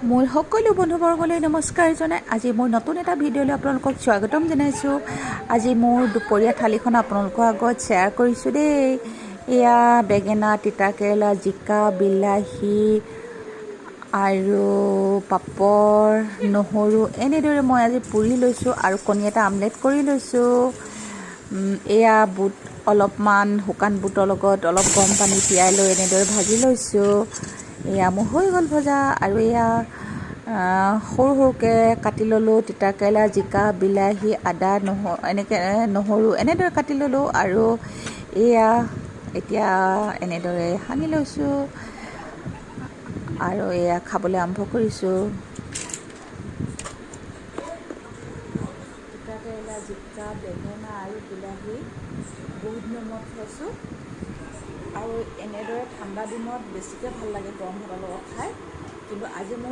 মোৰ সকলো বন্ধুবৰ্গলৈ নমস্কাৰ জনাই আজি মোৰ নতুন এটা ভিডিঅ'লৈ আপোনালোকক স্বাগতম জনাইছোঁ। আজি মোৰ দুপৰীয়া থালিখন আপোনালোকৰ আগত শ্বেয়াৰ কৰিছোঁ দেই। এয়া বেঙেনা, তিতা কেৰেলা, জিকা, বিলাহী আৰু পাপৰ, নহৰু এনেদৰে মই আজি পুৰি লৈছোঁ আৰু কণী এটা আমলেট কৰি লৈছোঁ। এয়া বুট অলপমান শুকান বুটৰ লগত অলপ গৰম পানী তিয়াই লৈ এনেদৰে ভাজি লৈছোঁ। এয়া মোৰ হৈ গ'ল ভজা। আৰু এয়া সৰু সৰুকৈ কাটি ল'লোঁ তিতা কেৰেলা, জিকা, বিলাহী, আদা, নহৰু, এনেকৈ নহৰু এনেদৰে কাটি ল'লোঁ। আৰু এয়া এতিয়া এনেদৰে সানি লৈছোঁ আৰু এয়া খাবলৈ আৰম্ভ কৰিছোঁ। তিতা কেৰেলা, জিকা, বেঙেনা আৰু বিলাহী বহুত দিনৰ মূৰত খাইছোঁ আৰু এনেদৰে ঠাণ্ডা দিনত বেছিকৈ ভাল লাগে গৰম ভাতৰ লগত খাই। কিন্তু আজি মোৰ